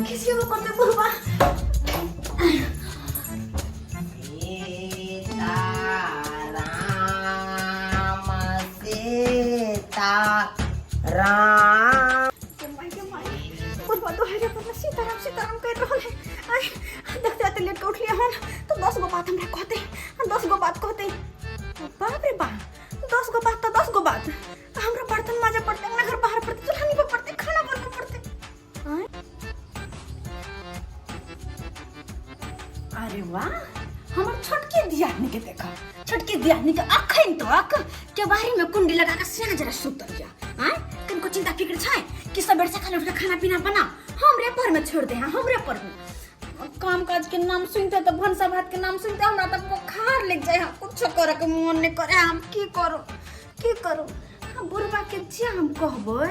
खिसिएबो करतै बुढ़बा। सीता राम, सीता राम। के माय, के माय, बुढ़बा दोहरे पर सीताराम सीताराम कर रहल है। आय देखते आते लेट के उठलिए हन तो 10 गो बात हमरा कहते, 10 गो बात कहते। बाप रे बाप, 10 गो बात तो 10 गो बात। हमरा बर्तन माजे पड़ते, अंगना घर बाहर पड़ते, चूल्हा नीपे पड़ते, खाना बनबे पड़ते। आय? अरे वाह, हमर छोटकी दियादनी के देखा, छोटकी दियादनी के अखन तक केबारी में कुंडी लगा के सिया जरा सुतल या। आय कनको चिंता फिक्र छै कि सबेर सकाल उठ के खाना पीना बना, हमरे पर में छोड़ दे। हाँ, हमरे पर में काम काज के नाम सुनते तो भनसा भात के नाम सुनते हमरा तो बुखार लग जाए। हाँ, कुछ करे के मन नहीं करे। हम की करो, की करो? हाँ, बुढ़बा के जे हम कहबै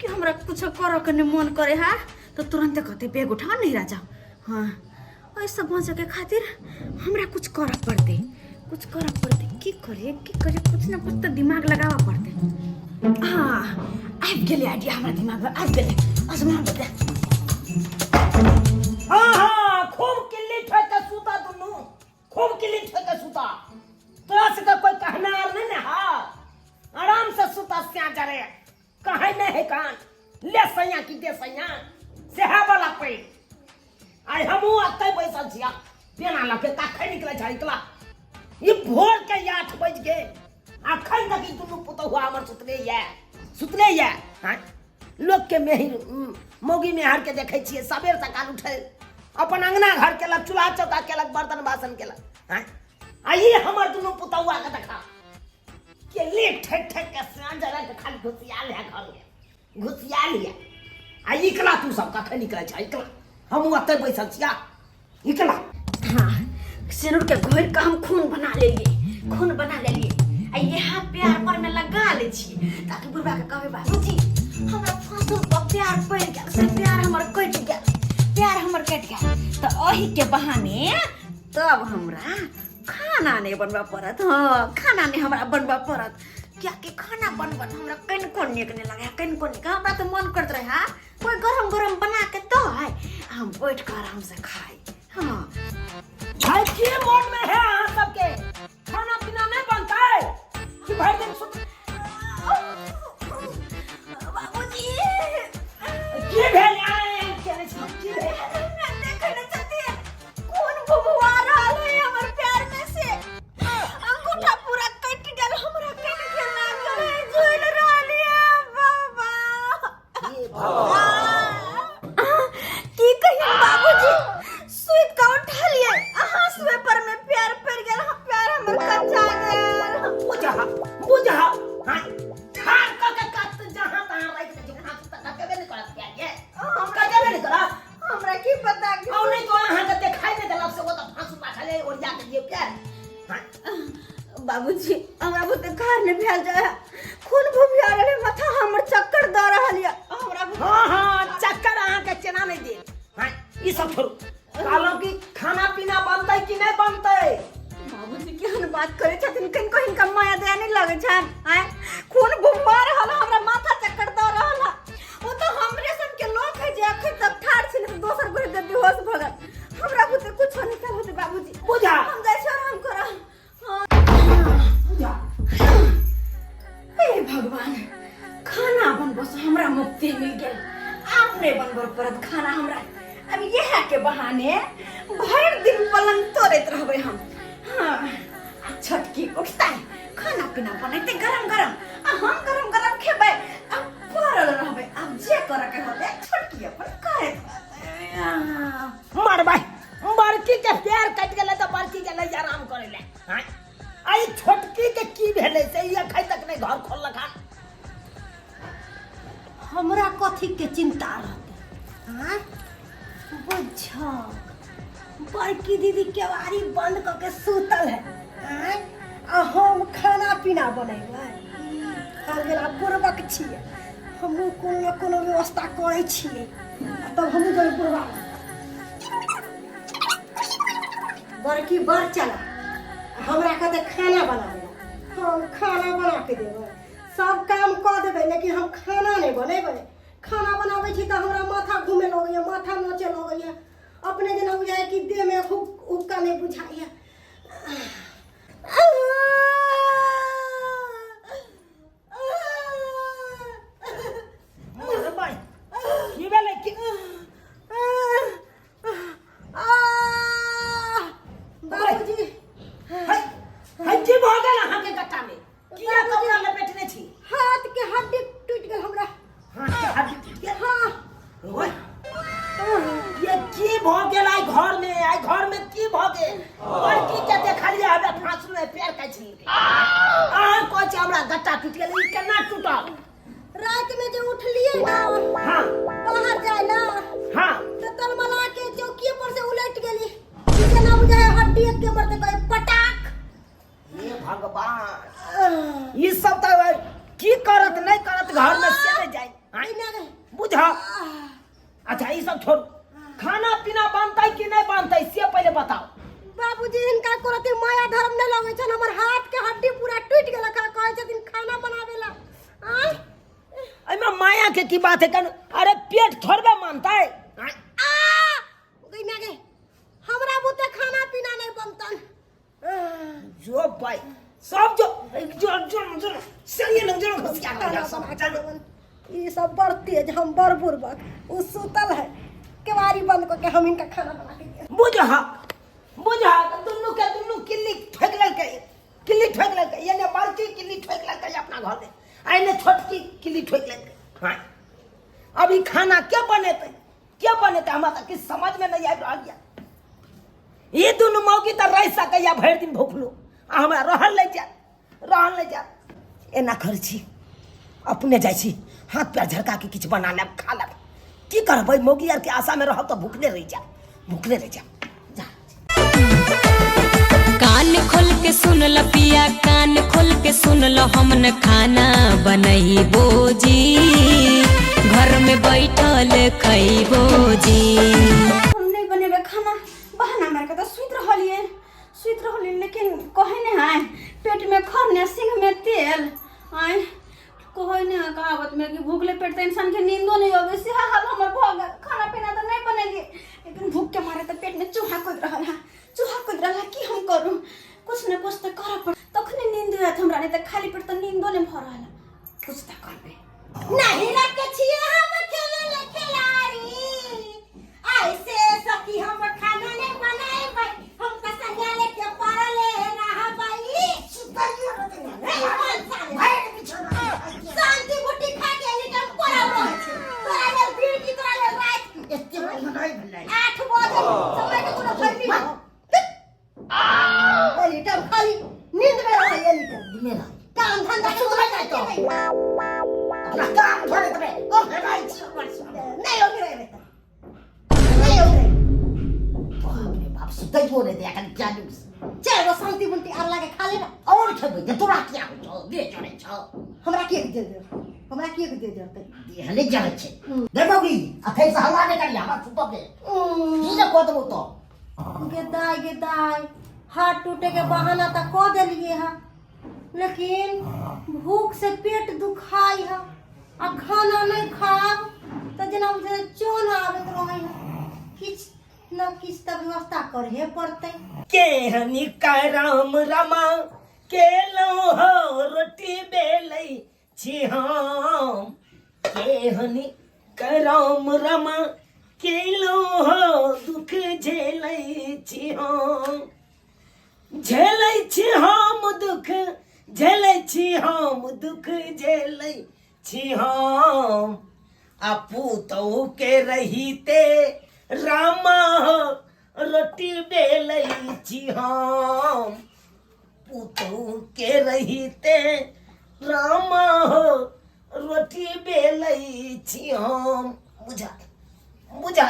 कि हमरा कुछ करे के नहीं मन करे, हाँ तो तुरंत कहते बैग उठा नहीं राजा। हाँ, ऐसा बचे के खातिर हमरा कुछ करे पड़ते, कुछ करे पड़ते। की करे, की करे? कुछ ना कुछ तो दिमाग लगावा पड़ते। हाँ, आबि गेलै आइडिया हमरा दिमाग में आबि गेलै, आजमा दे। हाँ हाँ, खूब किल्ली ठोक के सुता दुनू, खूब किल्ली ठोक के सुता। तोरा से तो कोई कहना आर नहीं ने। हाँ, आराम से सुता स्या जरे कहे नहीं है कान ले सैया की दे सैया सेहा वाला पे। आइ हमहूँ अतै बैसल छिया बेना लऽ के कखन निकलै छै एकला। ई भोर के 8 बजि गेल, अखन तक ई दुनू पुतहुआ हमर सुतले ये, सुतले ये। हाँ, लोक के मेहिर मौगी मेहर के देखै छियै सबेर सकाल उठै, अपन अंगना घर केलक, चूल्हा चौका केलक, बर्तन बासन केलक। हाँ, आ ई हमर दुनू पुतहुआ के देखा के ले ठक ठक के साँझ जरा के खाली घुसियाल है, घर में घुसियाल है। आ इकला तू सब कखन निकलै छै इकला? हमहूँ अतै बैसल छिया इकला। हाँ, सिनुर के घोर के हम खून बना लेलिए, खून बना लेलिए आ यहाँ प्यार पर में लगा ले छी ताकि बुढ़बा के कहबे बाबूजी हमरा फांसुल पर प्यार पड़ गेल, से प्यार हमर कटि गेल, प्यार हमर कटि गेल। तो ओही के बहाने तब हमरा खाना नहीं बनबा पड़त। हाँ, खाना नहीं हमरा बनबा पड़त, कियाकि खाना बनबत हमरा कनिको नीक नहीं लगे, कनिको नीक। हमरा तो मन करत रहे हाँ कोई गरम गरम बना के दो है, हम बैठ कर आराम से खाई। हाँ। भाई की मन में है अहाँ सबके? खाना पीना नहीं बनता है कि भरि दिन सुत बाबूजी। की भेल? आए केने छी, की भेल? देखै ने छथिन कोन भुभुआ रहल है हमर प्यार में से अंगूठा पूरा कटि गेल हमरा, कटि गेल, लागल है, झूल रहल है बाबा। हे भगवान! की कहियन बाबूजी, सुति कऽ उठलियै अहाँ सुए पर में प्यार पड़ि गेल, हम प्यार हमर कच्चा गेल। बुझा बुझा, हाँ ठार क के कत जहां तहां राखि दे, जहां तक कटेबे नहीं करत प्यार ये, हम कटेबे नहीं करत। हमरा की पता कि और नहीं तो अहाँ के देखाई नहीं देलक से वो तो फांसू पाछा ले ओरिया के दियो प्यार। हाँ। बाबूजी, हमरा बहुते घर नहीं भेल जाए, खून भूमिया रहे, माथा हमर चक्कर दऽ रहल यऽ हमरा बहुते। हाँ हाँ, चक्कर अहाँ के चेना नहीं दे। हाँ, ई सब छोड़ू, कहलहुँ कि खाना पीना बनतै कि नहीं बनतै? बाबूजी, केहन बात करै छथिन, कनिको हिनका माया दया नहीं लगै छनि? आँय, खून भुभुआ रहल है, हमरा माथा चक्कर दऽ रहल है। ओ तऽ हमरे सन के लोक है जे अखन तक ठाढ़ छी, नहीं तऽ दोसर गोरे के बेहोश भऽ गेल। हमरा बुते कुछो नहीं कयल होतै बाबूजी। बुझा। हम जाइ छी आराम करऽ। बुझा। हे भगवान, खाना बनबो से हमरा मुक्ति मिल गेल, आब नहीं बनबो पड़त खाना हमरा। अब यह के बहाने भरि दिन पलंग तोड़ैत रहबै हम। हाँ, आ छोटकी उठतै, खाना पीना बनेतै गरम गरम, आ हम गरम गरम खेबै आ पड़ल रहबै। आब जे करे के होतै छोटकी अपन करैत रहतै। मरबै, बड़की के पैर कटि गेलै तऽ बड़की गेलै आराम करै लए। आँय, आ ई छोटकी के की भेलै से ई अखन तक नहि घर खोललक हन। हमरा कथी के चिंता रहतै? आँय बुझ, बड़की दीदी केवाड़ी बंद कऽ के सुतल है, आँय, आ हम खाना पीना बनेबै? हम गेला बुड़बक छियै, हमहूँ कोनो ने कोनो व्यवस्था करै छियै आ तब हमहूँ जेबै बुढ़बा। बड़की बड़ चला, हमरा कहते खाना बना ले, हम खाना बना के देबै, सब काम कऽ देबै, लेकिन हम खाना नहि बनेबै। खाना बनाबै छी तऽ हमरा माथा घूमे लगैया, माथा नोचे लगैया। अपने जेना बुझाइया कि देहमे हुक हुक्का नहि बुझाइया। की भेलै की? बाबूजी, है है, की भऽ गेल अहाँके गट्टा में? किया कपड़ा लपेटने छी? हाथ के हड्डी टूटि गेल हमरा। हाथ के हड्डी टूटि गेल? हाँ। ओए, ये की भऽ गेल आइ घर में? आइ घर में की भऽ गेल? बड़की के देखलियै हमे फांस में पैर काटि लेलकै। अहाँ कहै छी हमरा गट्टा टूटि गेल, ई केना टूटल? रात में जे उठलिए ना, बाहर जाय ला, तो तलमला के चौकी पर से उलट गेली। ई केना बुझाय हड्डी एक के मरते कहे पटाक। हे भगवान, ई सब तऽ की करत नहि करत घर में से नहि जाय। ई ना रे। बुझ। अच्छा, ई सब छोड़, खाना पीना बनतै कि नहि बनतै से पहिले बताओ। बाबूजी, हिनका कोरती माया धर्म नहीं लगे छन। हमर हाथ के हड्डी पूरा टूट गेल, का कहै छथिन खाना बनावे ला? आय? एहिमे माया के की बात है? कन अरे पेट थोड़बे मानतै? आँय? आ गई ना गे, हमरा बुते खाना पीना नहीं बनतन। जो भाई सब जो जो जो जो संगे लग जो घुस गया सब चलो। ई सब बड़ तेज, हम बड़ बुड़बक। उ सुतल है केवाड़ी बंद करके, हम इनका खाना बना के दिए। बुझहक बुझहक, दुनू के दुनू किल्ली ठोकि लेलकै, किल्ली ठोकि लेलकै। एने बड़की किल्ली ठोकि लेलकै अपना घर में, आ एने छोटकी किल्ली ठोकि लेलकै। हाँ, अभी खाना के बनेतै, के बनेतै? हमरा तऽ किछु समझ में नहीं आबि रहल यऽ। ई दुनू मौगी तऽ रहि सकैया भरि दिन भुखलो, आ हमरा रहल नहि जायत, रहल नहि जायत। एना करै छी, अपने जाइ छी, हाथ पैर झरका के किछु बना लेब, खा लेब। की करबै, मौगी आरके आशामे रहब तऽ भुखले रहि जायब, भुखले रहि जायब। जा। कान खोल के सुन ल पिया, कान खोल के सुन ल, हम न खाना बनैबो जी, घर में बैठल खैबो जी। हम नहीं बनेबै खाना, बहाना मार के तऽ सुति रहलियै, सुति रहलियै, लेकिन कहे नहीं है पेट में खर ने सिंह में तेल। आय, कहे नहीं है कहावत में कि भूखले पेट तो इंसान के नींदो नहीं आवे, से हाल हमर भऽ गेल। खाना पीना तऽ नहीं बनेलियै, लेकिन भूख के मारे तऽ पेट में चूहा कूद रहल है, चूहा कूद रहल है। की हम करू? कुछ न कुछ तऽ करऽ पड़ तखने नींद आयत हमरा, नहीं तऽ खाली पेट तऽ नींदो नहीं भऽ रहल है। कुछ तऽ करबै। नहीं रखे छिए हम खेले ले खिलाड़ी, ऐसे सखी हम खाना नहीं बनाएबै, हम त संगे लेके पड़ले रहबै। शांति बुटी खा के एनी टाइम पड़ल रहै छै। तोरा लेल दिन की तोरा लेल रात की? 8 बजे समय के कोनो वैल्यू नहीं। एनी टाइम खाली नींद में रहै, एनी टाइम काम धंधा के कोनो नहीं तो अपना काम थोड़े देबै ओ हेराइ छी हमर सब। नहीं होगी रे बेटा, नहीं होगी रे। बाप रे बाप, सुतैबो नहि दे एखन चालू। चल वो शांति बुंटी आर लागे खा लेना। और खेबै जे तोरा किया होइ छौ? देह जरै छौ। हमरा के दे दे, हमरा के दे देतै? देह नहि जरै छै। गे मौगी, अखन से हल्ला नहि करिया, हमरा सुतऽ दे। की जे कऽ देबौ तऽ। गे दाय, गे दाय, हाथ टूटे के बहाना तऽ कऽ देलिए है, लेकिन भूख से पेट दुखाई है आ खाना नहीं खाब तऽ जेना बुझै चोन आबैत रहै है। किछु न किछु तऽ व्यवस्था करहे पड़तै। केहन करम रमा केलहुँ हो, रोटी बेलै छी हम। केहन करम रमा केलहुँ हो, दुख झेलै छी हम, झेलै छी हम दुख झेलै छी हम, दुख झेलै छी हम। आ पुतहु के रहिते रामा हो, रोटी बेलै छी हम। पुतहु के रहिते रामा हो, रोटी बेलै छी हम। बुझा बुझा,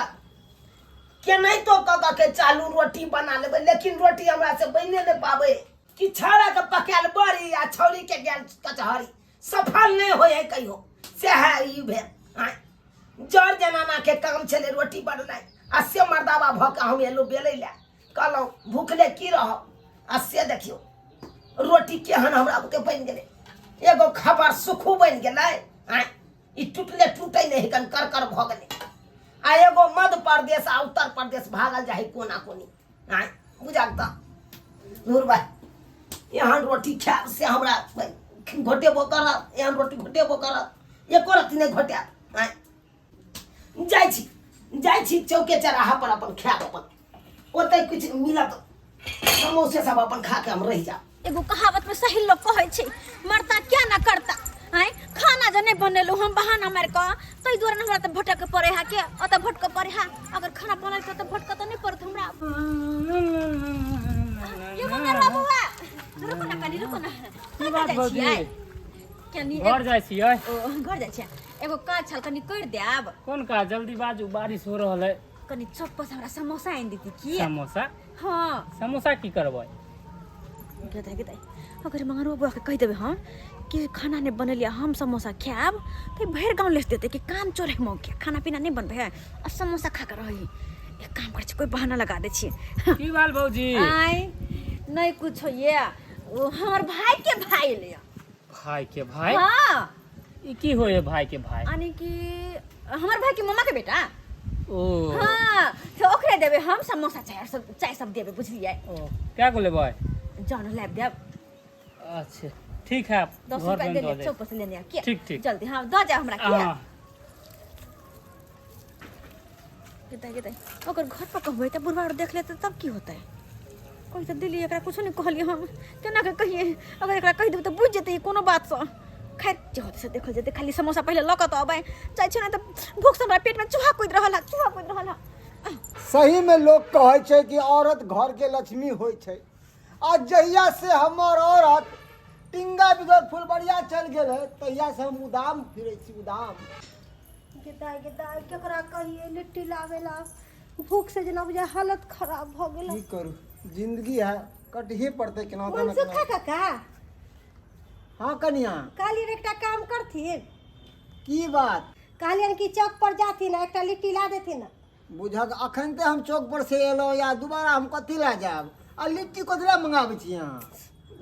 केनाहितो कऽ कऽ के चालू रोटी बना लेबै, लेकिन रोटी हमरा से बनिए नहि पाबै कि छौड़ा के पकायल बड़ी आ छौड़ी के गेल कचहरी, सफल नहि होइ है कहियो। सएह ई भेल। आँय, जर जनाना के काम छलै रोटी बनेनाइ, आ से मर्दाबा भऽ कऽ हम एलहुँ बेलै लए। कहलहुँ भूखले की रहब, आ से देखियौ रोटी केहन हमरा बुते बनि गेलै, एगो खबर सुखू बनि गेलै। आँय, ई टूटले टूटे नहि है, कन कर कर भऽ गेलै। आ एगो मध्य प्रदेश आ उत्तर प्रदेश भागल जाइ कोना कोनी। आँय बुझल तऽ नूर भाई, एहन रोटी खायब से हमरा घोटेबो करत, एहन रोटी घोटेबो करत, एको रत्ती नहि घोटायत। आँय जाइ छी, जाइ छी चौके चौराहा पर अपन खायब, अपन ओतै किछु मिलत समोसे सब अपन खा के हम रहि जायब। एगो कहावत में सही लोग कहै छै, मरता क्या ना करता। आँय खाना जे नहीं बनेलहुँ हम बहाना मारि कऽ, ताहि दुआरे ने हमरा तऽ भटक पड़े है के ओतऽ भटक पड़े है। अगर खाना बनल तऽ भटक तऽ नहीं पड़त हमरा। ये मंगल बाबूआ रुको ना कनी, रुको ना। की बात कतऽ जाइ भौजी? छियै? कनी घर जाइ छियै। ओ घर जाइ छियै, एगो काज छल, कनी करि देब। कोन काज? जल्दी बाजू, बारिश हो रहल है। कनी चौक पर से हमरा समोसा आनि देती की? समोसा? हाँ। समोसा की करबै? गेदाइ गेदाइ, अगर मंगरुआ बुआ के कहि देबै हम कि खाना नहि बनेलियै, हम समोसा खायब, तऽ भरि गाँव लेस देतै कि काम चोर है मौके, खाना पीना नहि बनबै है आ समोसा खा कऽ रहै। एक काम करै छी, कोइ बहाना लगा दै छियै। की बाल भौजी? आय नहि कुछो, ये ओ हमर भाई के भाई ले। भाई के भाई? हाँ। ई की होय है भाई के भाई? यानी कि हमर भाई के मम्मा के बेटा। ओ हाँ, तो ओकरे देबै हम समोसा, चाय सब, चाय सब देबै, बुझलियै? ओ क्या को लेबै? जान लाबि देब। अच्छा ठीक है, 10 घर रुपया पे दे दऽ ले, दे। चौक पर से लेने आ के। ठीक, ठीक। जल्दी हाँ दऽ जाओ हमरा के। हाँ। गेदाइ गेदाइ, अगर घर पर कहबै तऽ बुढ़वा आर देख लेतै तब की होतै? कहि तऽ देलियै, एकरा कुछो नहि कहलियै हम, केना के कहियै? अगर एकरा कहि देबै तऽ बुझि जेतै ई कोनो बातसँ। खैर जे होतै से देखल जेतै, खाली समोसा पहिले लऽ कऽ तऽ अबै जाइ छै, नहि तऽ भूखसँ हमरा पेटमे चूहा कुदि रहल है, चूहा कुदि रहल है। सही में लोग कहै छै कि औरत घर के लक्ष्मी होइ छै, आ जहिया से हमर औरत टिंगा बिगड़ फुलबरिया चल गेल है तहिया से हम उदाम फिरै छी, उदाम। गेदाइ गेदाइ, केकरा कहिए लिट्टी लाबेला? भूख से जेना बुझाय हालत खराब भऽ गेल। की करू, जिंदगी है, कटहे पड़तै केना तेना। मनसुखा काका। हाँ कनिया। कहलियनि एकटा काम करथिन। की बात? कहलियनि कि चौक पर जाथिन आ एकटा लिट्टी ला देथिन। बुझक अखन ते हम चौक पर से एलहुँ, या दोबारा हम कथी लए जायब? आ लिट्टी कथी लए मंगाबै छी अहाँ?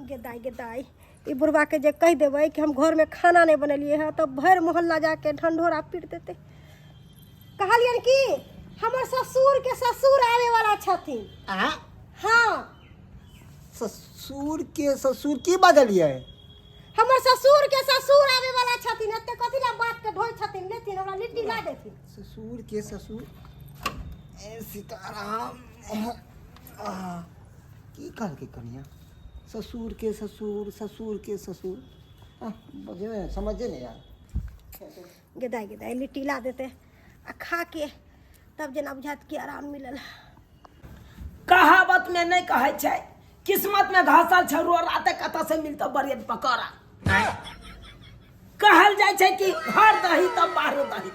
गेदाइ गेदाइ, ई बुढ़वा के जे कहि देबै कि हम घरमे खाना नहि बनेलियै हँ तऽ भरि मोहल्ला जाके ढंढोरा पीट देतै। कहलियनि कि हमर ससुर के ससुर आबै वाला छथिन। आ हाँ। ससुर के ससुर? की बाजलियै? हमर ससुर के ससुर आबै वाला छथिन। एते कथी ला बात के ढोइ छथिन? लेथिन हमरा लिट्टी ला देथिन। ससुर के ससुर, ए सीताराम, आ, की कहलकै कनिया? ससुर के ससुर, ससुर के ससुर, आह, बुझे समझे नहीं यार। गेदाइ गेदाइ, लिट्टी ला देते आ खा के तब जेना बुझात कि आराम मिलल। कहावत में नहीं कहै छै, किस्मत में घासल छै रोड़ा ते कतऽ से मिलतौ ब्रेड पकौड़ा। कहल जाइ छै कि घर दही तब बाहरो दही।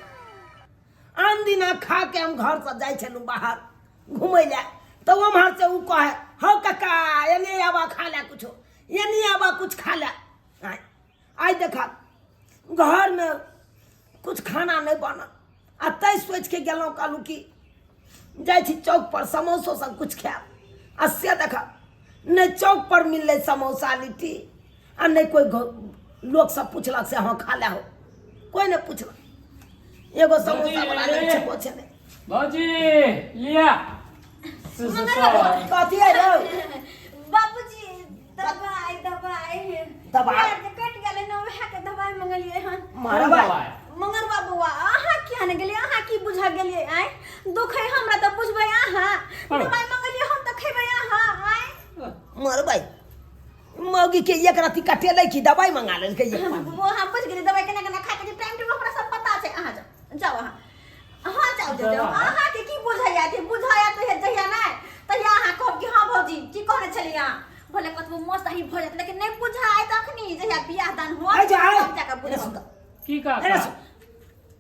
आन दिना खा के हम घर से जाइ छलहुँ बाहर घूमै लए तऽ ओम्हर से उ कहे, हौ कक्का एने आबा खा ले कुछो, एने आबा कुछ खा ले। आँय, आइ देखा घर में कुछ खाना नहीं बनल आ तै सोचि के गेलहुँ, कहलहुँ कि जाइ छी चौक पर समोसो सब कुछ खायब, आ से देखा नहि चौक पर मिललै समोसा लिट्टी आ नहि कोइ लोक सब पुछलक से हँ खा ले हो, कोइ नहि पुछलक। एगो समोसा बला नहि छेबो छलै। भौजी लिया। कथी है रौ? बाबूजी दवाई, दवाई। दवाई? पैर जे कटि गेलै ने, उएह के दवाई मंगलियै हन। मरबै मंगरवा बौआ, अहाँ किया ने गेलियै? अहाँ की बुझऽ गेलियै? आँय दुख है हमरा तऽ बुझबै अहाँ। दवाई मंगलियै हम तऽ खेबै अहाँ। आँय मरबै मौगी के एक रत्ती कटेलै कि दवाई मंगा लेलकै एक पानी। वो अहाँ बुझि गेलियै दवाई केना केना खाइ के छै, टाइम टेबुल हमरा सब पता छै। अहाँ जाउ, जाउ अहाँ, हाँ जाउ जाउ जाउ। अहाँके की बुझैया? कि बुझैया तऽ जहिया नहि तहिया अहाँ कहब कि हाँ भौजी की कहने छलियै अहाँ। भले कतबो मस्त अहीं भऽ जायत, लेकिन नहि बुझायत अखनी, जहिया बियाह दान होत आइ जा, आइ। तब जाकऽ बुझब। की अरे काका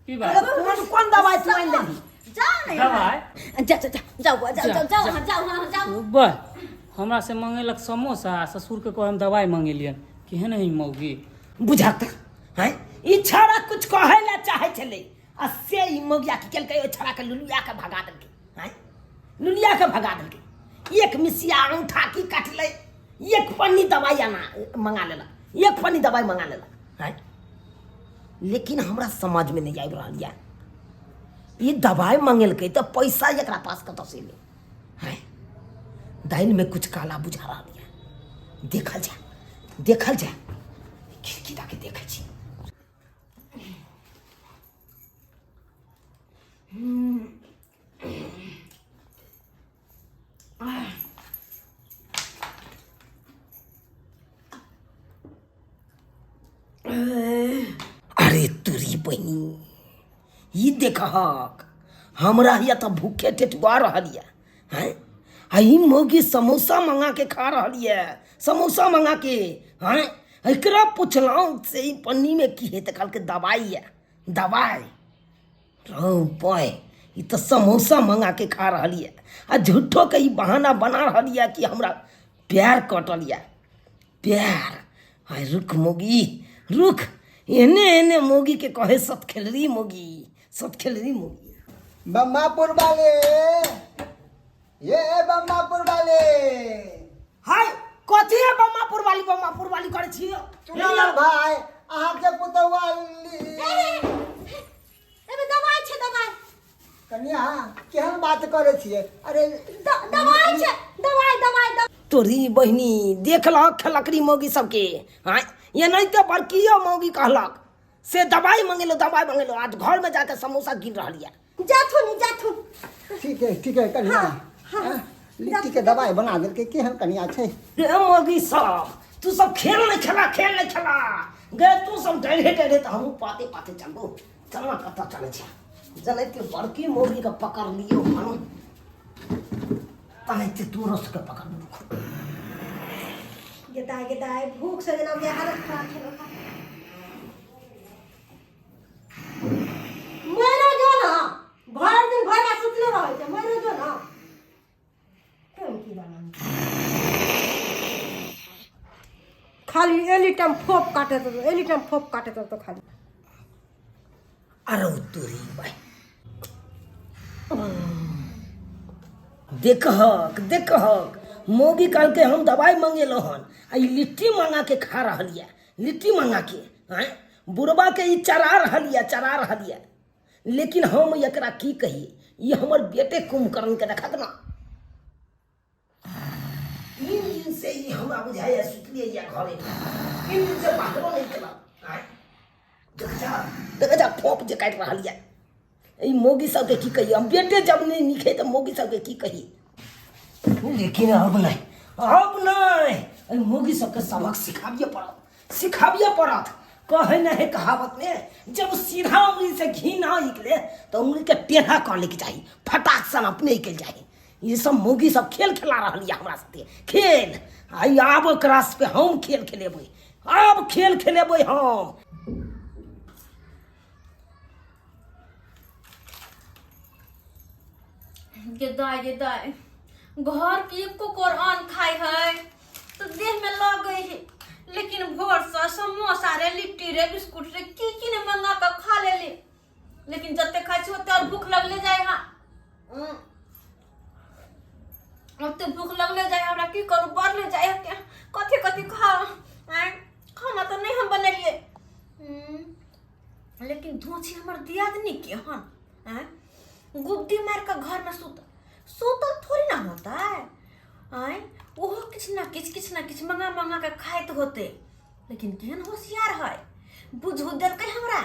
की बात? अरे कोन कोन दवाई तू आनि देलही? जाउ ने। दवाई? जा जा जा, जाउ बौआ, जाउ जाउ जाउ अहाँ, जाउ, हाँ जाउ। बह हमरा से मंगेलक समोसा आ ससुर के कह हम दवाई मंगेलियन, केहन है ई मौगी? बुझक हैं, ई छौड़ा कुछ कहै ला चाहै छलै आ से ई मौगिया की केलकै, ओहि छौड़ा के लुलुआ के भगा देलकै। हैं, लुलिया के भगा देलकै। एक मिसिया औंठा की काटलै, एक पन्नी दवाई आना मंगा लेलक, एक पन्नी दवाई मंगा लेलक। हैं लेकिन हमरा समझमे नहि आबि रहल यऽ ई दबाइ मंगेलकै तऽ पैसा एकरा पास कतऽसँ एलै हैं दालिमे कुछ काला बुझा रहल यऽ देखल जाय देखल जाय खिड़की दऽ के देखै छी। अरे तुरी बहिनी, ई देखहक, हमरा हिया तऽ भूखे टेटुआ रहल यऽ हैं, आ ई मौगी समोसा मंगा के खा रहल यऽ, समोसा मंगा के हैं। एकरा पुछलहुँ से ई पन्नीमे की है, तऽ कहलकै दबाइ यऽ, दबाइ। रौ बॉय, ई तऽ समोसा मंगा के खा रहल यऽ आ झूठोके ई बहाना बना रहल यऽ कि हमरा पैर कटल यऽ, पैर। आय रुक मोगी रुक, एने एने मोगी के कहे सतखेलरी मोगी, सतखेलरी मोगी। बम्मापुर वाले, ये बम्मापुर वाले। हाय, कथी है बम्मापुर वाली, बम्मापुर वाली करे छी? चुनाव भाई, अहाँ के पुतौआ एमे दवाई छै, दवाई। कनिया, केहन बात करे छियै? अरे दवाई छै, दवाई, दवाई। तोरी बहिनी, देखलक खेलकरी मौगी सबके? आँय, एनाहिते बड़कियो मौगी कहलक से दवाई मंगेलो, दवाई मंगेलो, आज घर में जाके समोसा गिन रहल यऽ। जाथुन जाथुन। ठीक है, ठीक है कनिया। हाँ। लिट्टी के दवाई बना देलकै, केहन कनिया छै? रे मौगी सब, तू सब खेल नहीं खेला, खेल नहीं खेला गे, तू सब डरे डरे तऽ हमहूँ पाते पाते चलबो। चलना, कतऽ चलै छै? जनैते बड़की मौगी के पकड़ लियौ हन, तनैते तोरो सबके पकड़ लियौ। गेदाय गेदाय, भूख से जेना बुझाइ हालत खराब छलो। मरो जो ना, भरि दिन भरि रात सुतले रहै छै, मरो जो ना। केहन की बना खाली एली टाइम फोप काटे तो, एली टाइम फोप काटे तो खाली। अरे तोरी भाई, देखहक देखहक, मौगी कहलकै हम दवाई मंगेलहुँ हन आ ई लिट्टी मंगा के खा रहल यऽ, लिट्टी मंगा के। आँय, बुढ़बा के ई चरा रहल यऽ, चरा रहल यऽ। लेकिन हम एकरा की कही? ई हमर बेटे कुंभकर्ण के देखत ना, 3 दिन से ई हमरा बुझाइए सुतलिए या घरे, 3 दिन से बाहरो नहीं केलक। आँय, देख जा, देख जा, फोप जे काटि रहल यऽ। ई मौगी सबके की कही हम? बेटे जब नहीं नीक है तऽ मौगी सबके की कही? लेकिन अब नहीं, अब नहीं, एहि मौगी सबके सबक सिखाबिए पड़त, सिखाबिए पड़त। कहे नहीं है कहावत में, जब सीधा उंगली से घी ना निकले तो उंगली के टेढ़ा कर लेके चाही, फटाक सन अपने निकल जाही। ये सब मौगी सब खेल खेला रहल यऽ हमरा साथे खेल। आई आब ओकरा पे हम खेल खेलेबै, आब खेल खेलेबै हम। गे दाय गे दाय, घर के एको कोर अन्न खाइ है तो देह में लगे है, लेकिन भोर से समोसा रे, लिट्टी रे, बिस्कुट रे, की की ने मंगा के खा लेली, लेकिन जते खाइ छी ओते और भूख लगले जाय। हाँ, ओते भूख लगले जाय हमरा, की करू, बढ़ले जाय है। कथी कथी खाओ? आँय, खाना तऽ नहि हम बनेलियै। लेकिन धोछी हमर दियादनी के हन, आँय, गुब्दी मार के घर में सुत सुतल थोड़ी ना होता है। आँय, ओहो किछु ना किछु, किछु ना किछु मंगा मंगा के खाइत होते, लेकिन केहन होशियार है, बुझू देलकै हमरा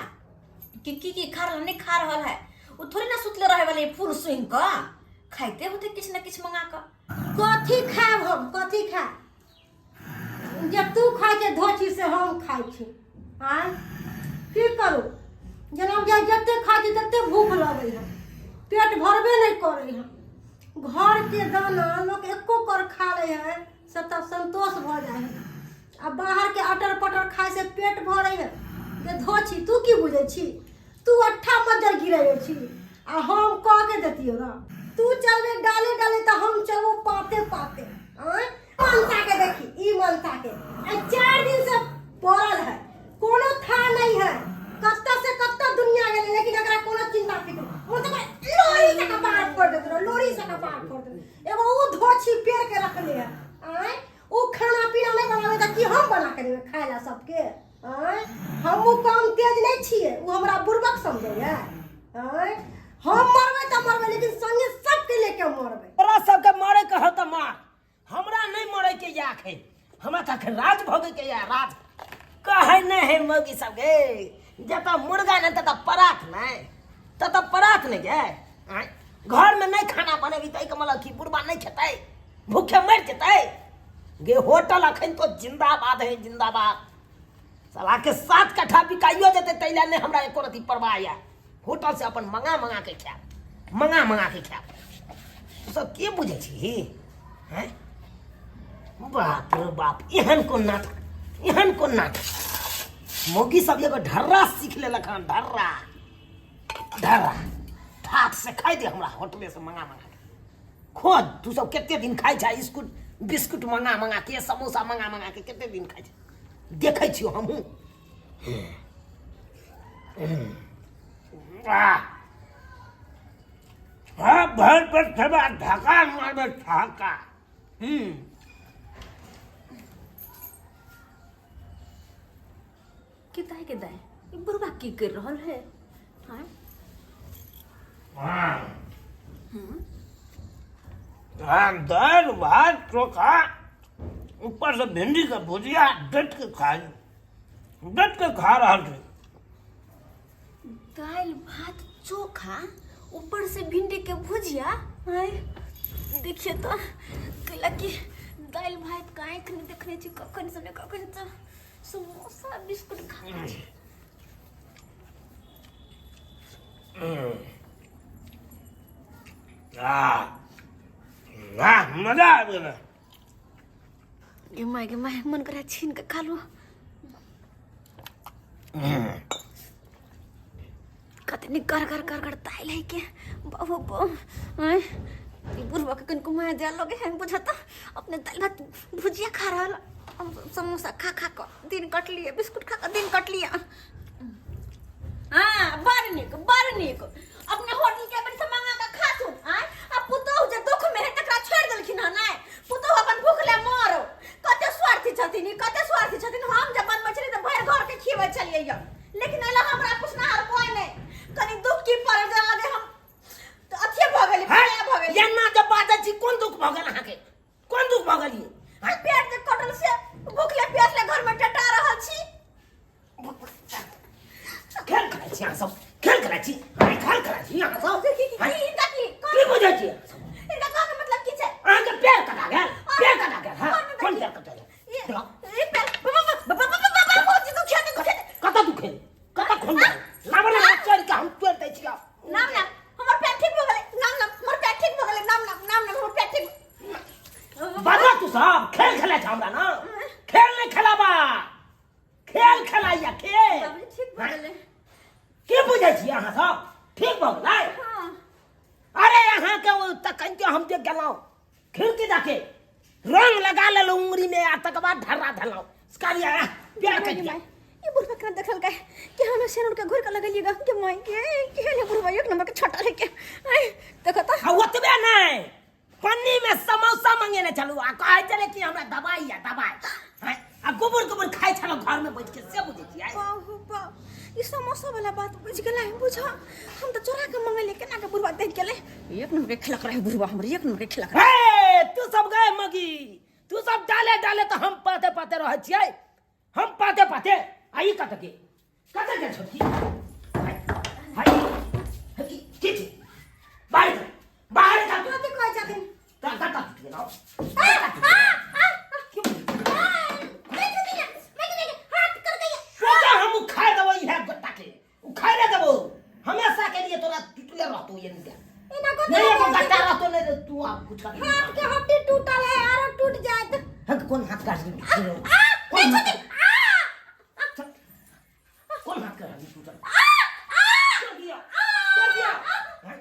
कि की की खा रहल, नहीं खा रहल है। ओ थोड़ी ना सुतले रहे वाले, फूल सुनि कऽ खाइते होते किछु ना किछु मंगा कऽ। कथी खायब हम, कथी खायब? जे तू खाइ छै धोछी से हम खाइ छी। आँय, की करू? जेना बुझाइ जते खाइ छी तते भूख लगै है, पेट भरबे नहि करै है। घरके दाना लोक एको कर खा लै है से तब संतोष भऽ जाइ है, आ बाहरके अटर पटर खाइ से पेट भरै है। जे धोछी, तू की बुझै छी? तू अट्ठा मज्जर गिरै छी आ हम कह के देतियो ना। तू चलबे डाले डाले तऽ हम चलबो पाते पाते। आँय, मनसा के देखी, ई मनसा के आ 4 दिन से पड़ल है, कोनो था नहीं है, कत्ता से कत्ता दुनिया गेलै, लेकिन एकरा कोनो चिंता फिक्र। मतलब लोरी से कपार फोड़ देत रहो, लोरी से कपार फोड़ देत। एगो ऊ धोछी पेड़ के रखले है। आँय, ऊ खाना पीना नहीं बनावे तऽ की हम बना के देबै खाय ला सबके? आँय, हमहूँ कम तेज नहीं छियै। छलियै आँय हम मरबै तऽ मरबै लेकिन संगे सबके लेके मरबै तोरा सबके मरे के हौ तऽ मार हमरा नहि मरे के या अखन हमरा तऽ अखन राज भोगे के या राज कहै नहि है मौगी सबके जतऽ मुर्गा नहि ततऽ परात नहि ततऽ परात नहि गे आँय घरमे नहि खाना बनेबी तऽ एहिके मतलब कि बुढ़बा नहि खेतै भूखे मरि जेतै गे होटल अखन तो जिंदाबाद है जिंदाबाद साला के सात कट्ठा बिकाइयो जेतै ताहि लए नहि हमरा एको रति परवाह यऽ होटल से अपन मंगा मंगा के खायब मंगा मंगा के खायब तू सब के बुझै छी हैं बाप रे बाप एहन कोन नाटक एहन कोन नाटक मौगी सब एगो ढर्रा सीख लेलक हन ढर्रा ढर्रा ठाठ से खाइ दे हमरा होटले से मंगा मंगा के खोज तू सब कते दिन खाइ छै बिस्कुट बिस्कुट मंगा मंगा के समोसा मंगा मंगा के कते दिन खाइ छै देखै छियो हमहूँ वाह हाँ भर पर खेबा धक्का मारबे धक्का हम्म के दाई के दाई ई बुढ़वा की कर रहल है हाँ हाँ हाँ दाल भात चोखा ऊपर से भिंडी के भुजिया डट के खाई डट के खा रहा छी दाल भात चोखा ऊपर से भिंडी के भुजिया आय देखिए तो कहला कि दाल भात का आँखि नहि देखने छी कखन से ने कखन से समोसा बिस्कुट खा छी आ वाह मजा आबि गेलै गे माय गे माय मन करै छीन के खा लू कतनी कर कर कर कर ताइल है के बाबू बो आय ई बुढ़वा के कनको माया दे लगे है बुझता अपने दाल भात भुजिया खा रहल हम समोसा खा खा क दिन कट लिए बिस्कुट खा क दिन कट लिए हाँ बड़ नीक बड़ नीक अपने होटल के अपन से मंगा के खाथुन आय आ पुतोहु जे दुख में है तकरा छोड़ देलखिन हन आय पुतोहु अपन भूख ले मरो कते स्वार्थी छथिन ई कते स्वार्थी छथिन हम जे बनबै छलियै तऽ भरि घर के खिबै छलियै यऽ लेकिन एला हमरा पुछनाहार कोई नहि कनि दुख की पड़ल जेना लगे हम तऽ अथिये भऽ गेली पराया भऽ गेली एना जे बाजै छी कोन दुख भऽ गेल अहाँके कोन दुख भऽ गेल आ पेट जे कटल से भूखले प्यासले घर में टटा रहल छी खेल खेलाइ छी अहाँ सब खेल खेलाइ छी खेल खेलाइ छी अहाँ सब की की आँय? हिनका की की बुझै छी अहाँ सब? हिनका कहऽ के मतलब की छै अहाँके पैर कटा गेल पैर कटा गेल हँ कोन पैर कटा गेल ई पैर बाबा दुखिया दुखिया कतऽ दुखे कतऽ खून लाबऽ लाबऽ चढ़ि कऽ हम तोड़ि दै छियौ नाम नाम हमर पैर ठीक भऽ गेलै नाम नाम हमर पैर ठीक भऽ गेलै नाम नाम नाम नाम हमर पैर ठीक बाबा तू सब खेल खेलै छ हमरा ना खेल नहि खेलाबा खेल खेलाइया खेल बाबूजी ठीक भऽ गेलै की बुझै छियै अहाँ सब ठीक भऽ गेलै हाँ अरे अहाँके ओ तखन के हम जे गेलहुँ खिड़की दके रंग लगा लेलहुँ उंगरी में आ तकर बाद ढर्रा धलहुँ कहलियै आह, प्यार माय करियै ई बुढ़वा केना देखलकै कि हमे सेनुर के घुर के लगलियै ग के माय के के ले बुढ़वा एक नंबर के छोटा लेके आय देखो त आ ओतबे नहि पन्नी में समोसा मंगेने छलहुँ आ कहै छलै कि हमरा दबाइ या दबाइ आँय, आ गोबर गोबर खाइ छलहुँ घरमे बैठ के से बुझै छियै बाहु बा ई समोसा वाला बात बुझ गेलै बुझ हम त चोरा के मंगेलियै केना के बुढ़वा देख गेलै एक नंबर के खिलक रहे बुढ़वा हमर एक नंबर के खिलक रहे हे तू सब गए मगी तू सब डाले डाले तऽ हम पाते पाते रहै छियै हम पाते पाते आ ई कतऽ के कतऽ के छोटकी हाय हाय की की छी बाहर कर बाहर कर कथी कहै छथिन ता ता ता टूट गेलौ सोचा हम उखाड़ देबो इहे गोटा के उखाड़े देबो हमेशा के लिए तोरा टूटले रहतो ये नहीं एना कथी नहीं एगो कहै गट्टा छथिन? रहतो नहीं तू आप कुछ कर हाथ के हड्डी टूटल है आरो टूट जायत हक कोन हाथ काट दी आ कोन नहीं हाथ छथिन आ कोन हाथ कर दी टूटल कर दिया कर दिया हैं?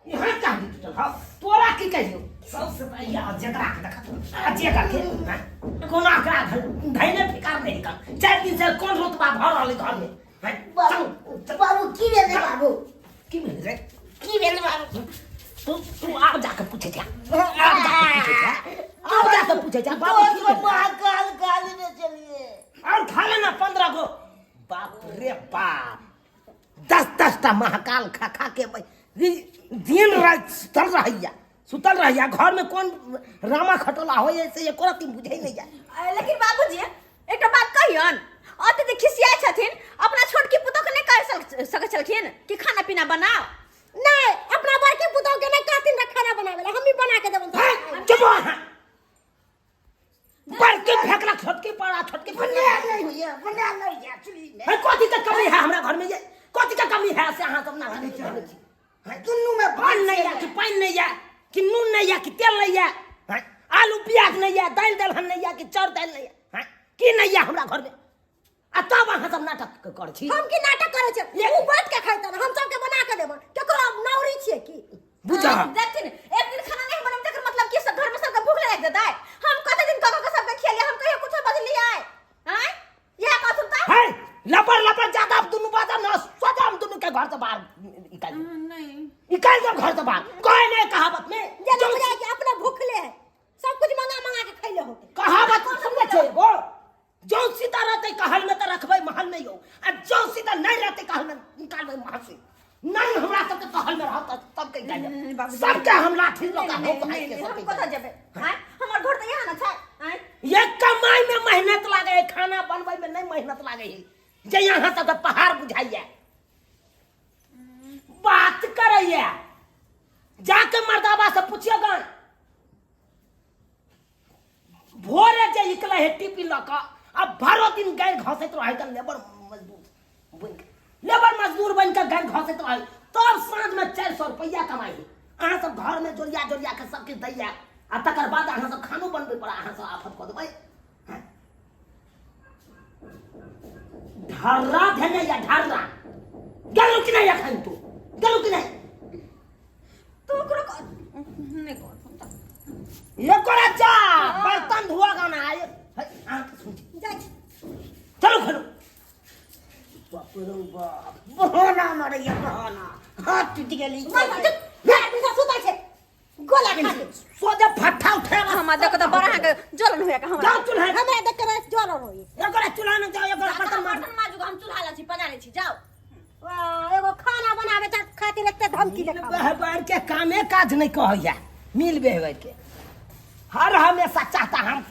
ई हाथ काट दी टूटल हाँ तोरा की कहियो सबसे पहिले आ जकरा के देखत आ जेकरा के हैं? कोना करा धैने फिकार नहीं कर चार दिन से कोन रुतबा भर रहल घर में हैं? बाबू चल, बाबू की भेलै बाबू की भेल रे की भेल बाबू तू तू आब जाके पूछे जा आब जाके पूछे जा आब जाके पूछे जा बाबू की भेल? महाकाल काली ने चलिए और खा लेना 15 गो बाप रे बाप 10 10 दस टा महाकाल खा खा के दिन राति सुतल रहैया, सुतल रहैया। घर में कोन रामा खटोला होइए से एको रत्ती बुझै नहि या। लेकिन बाबूजी एकटा बात कहियन, अत्यधिक खिसियाइ छथिन, अपना छोटकी पुतोह के नहि कहि सकै छलखिन कि खाना पीना बनाओ? नहि, अपना बड़की पुतोह के नहि कहथिन रे खाना बनाबै ला, हमही बना के देबन। हे, चुप अहाँ। बड़की फेकला छोटकी पर आ छोटकी पर बना नहीं होइए, बना नहीं होइए चुल्ही में। हे, कथी के कमी है हमरा घर में? ये कथी के कमी है से अहाँ सब ना करै छी? हे, दुनू में पानि नहीं है कि पानि नहीं है कि नून नहीं है कि तेल नहीं है, हैं? आलू प्याज नहीं है, दालि दलहन नहीं है कि चाउर दालि नहीं है, हैं? की नहीं है हमरा घर में? आ तब अहाँ सब नाटक करै छी। हम की नाटक करै छियै? उ बैठ के खाइतन, हम सबके बना के देबन। केकरो नौरी छियै की? बुझा। देखथिन, एक दिन खाना नहीं बनब तकर मतलब कि सब घर में सबके भूख लागि देतै? हम कते दिन कऽ कऽ सबके खियलियै, हम कहियो कुछो बजलियै? आँय, इएह कहथुन तऽ। हे, लपड़ लपड़ ज्यादा आप दुनू बाजा न सोजा, हम दुनू के घर से बाहर निकाल देब। नहीं। निकाल देब घर से बाहर। कोई नहीं कहावत में जेना जो बुझाइ कि अपने भूखले है, सब कुछ मंगा मंगा के खैले होते। कहावत सुनने छै एगो, जौ सीता रहते कहल में तऽ रखबै महल में यौ, आ जौ सीता नहीं रहते कहल में निकालबै महल से। नहीं हमरा सबके कहल में रहत तब के निकाल देब। बाबूजी। सबके हम लाठी लऽ कऽ नहीं, होक नहीं, हाइक के नहीं, सबके हम कतऽ जेबै? आँय, हमर घर तऽ यहाँ ने छै। आँय, ये कमाई में मेहनत लागे है, खाना बनबै में नहीं मेहनत लागे है, जे यहाँ सबके पहाड़ बुझाइया बात करैया। जाके मर्दाबा से पूछियो गन, भोरे जे निकले है टिपी लऽ कऽ आ भरो दिन गारि घसैत रहै कऽ लेबर मजदूर बनि कऽ, लेबर मजदूर बनि कऽ गारि घसैत रहै, तब साँझमे 400 रुपैआ कमाइ है। अहाँ सब घरमे जोरिया जोरिया कऽ सब किछु दैया आ तकर बाद अहाँ सब खानो बनबै पर अहाँ सब आफत कऽ देबै। ढर्रा धेने या ढर्रा गेलू कि नहि? एखन तू गेलू कि नहि? तू ओकरो नहि कहथुन तऽ। ये कोरा जा बर्तन धुआ गाना आए है, आँख सुन जाइ छी। चलो खेलो। बाप रे बाप, बहाना मारैया बहाना, हाथ टूटि गेल ई। मार, मार, चुप। घर में सुतल छै, गोला खा ले। सोझे फट्ठा उठे हमरा देख तऽ बड़ा अहाँके जलन होइया हमरा। जाओ चूल्हा। हमरा देख के जलन होइया। एकरा चूल्हा में जाओ, एकरा बर्तन मार। बर्तन माजू, हम चूल्हा ला छी, पजा लै छी, जाओ। वाह, एगो खाना बनावे खातिर एते धमकी ले खावे। बहबर के कामे काज नहीं कहैया मिल बेहबर के। हर हमेशा चाहता हम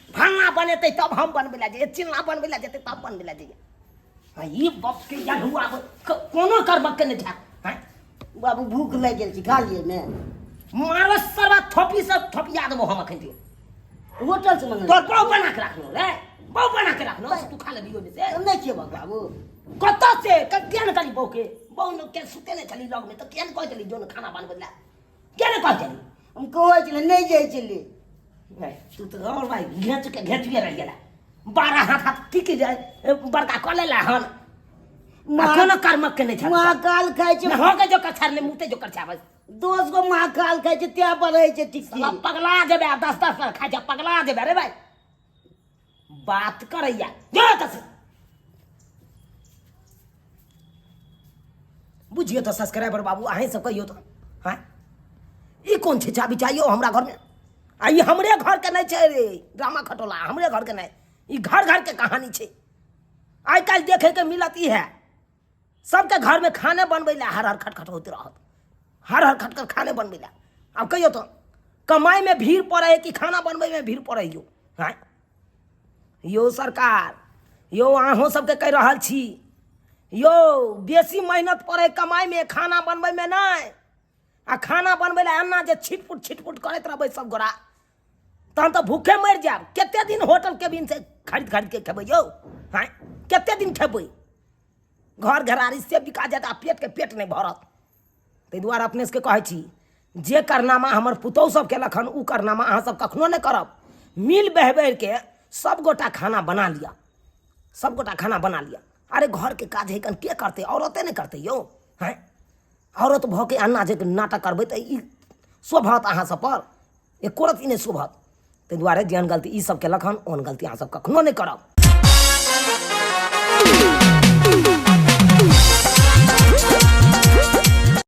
फलना बनेते तब हम बनबै ला जइए, चिल्ला बनबै ला जेते तब बनबै ला जइए। हाँ, ई बाप के याद हुआ कोनो करबक के नहीं था। हाँ? बाबू भूख लागि गेल छी, खा लिए ने। मारो सरवा थोपी से थोपिया देबो हम अखन दियो। होटल से मंगल। तोर बहु बना के रखलो रे, बहु बना के रखलो, तू खा लेबी ओमे से। नहीं खेबक बाबू। कतऽ से किया ने कहली बहु के, बहु ने के सुते ने छली लग में, तऽ किया ने कहै छली जो ने खाना बनबै ला, किया ने कहै छली? हम कहै छली नहीं जाइ छली। नहीं, तू तऽ और भाई घेच के घेचुए रहि गेला, 12 हाथ हाथ की की जाय बड़का कऽ लेला हन। कोनो कर्मक के नहि छल। महाकाल खाइ छै। हो के जो कछार ले मुते जो कछार बस। 10 गो महाकाल खाइ छै त्या बढ़ै छै टिक्की। साला पगला जेबे, 10 10 बार खाइ छै पगला जेबे रे भाई। बात करैया जो तस बुझियो तऽ सब्सक्राइबर बाबू अहीं सब कहियो तऽ। हाँ, ई कोन छै चाबी चाहियो हमरा घरमे? आ ई हमरे घरके नहि छै रे ड्रामा खटोला, हमरे घरके नहि, ई घर घरके कहानी छै। आइ काल्हि देखैके मिलत ई है, सबके घरमे खाने बनबै लए हर हर खटखट होइत रहत, हर हर खटखट खाने बनबै लए। आब कहियो तऽ कमाइमे भीड़ पड़ै है कि खाना बनबैमे भीड़ पड़ै यौ? आँय यौ सरकार, यौ अहूँ सबके कहि रहल छी यौ, बेसी मेहनत पड़ै कमाइमे, खाना बनबैमे नहि। आ खाना बनबै लए एना जे छिटपुट छिटपुट करैत रहबै सब गोरा, तहन तऽ भूखे मरि जायब। कते दिन होटल केबिन से खरीद खरीद के खेबै यौ? आँय कते दिन खेबै? घर घरारी से बिका जायत आ पेटके पेट नहि भरत। ताहि दुआरे अपने सबके कहै छी, जे कारनामा हमर पुतहु सब केलक हन ओ कारनामा अहाँ सब कखनो नहि करब। मिल बहबैरके सब गोटा खाना बना लिअ, सब गोटा खाना बना लिअ। अरे घरके काज है कन के करतै? औरते नहि करतै यौ? हँ, औरत भऽ के एना जे नाटक करबै तऽ ई शोभत अहाँ सब पर? एको रत्ती नहि शोभत। ताहि दुआरे जेहन गलती ई सब केलक हन ओहन गलती अहाँ सब कखनो नहि करब।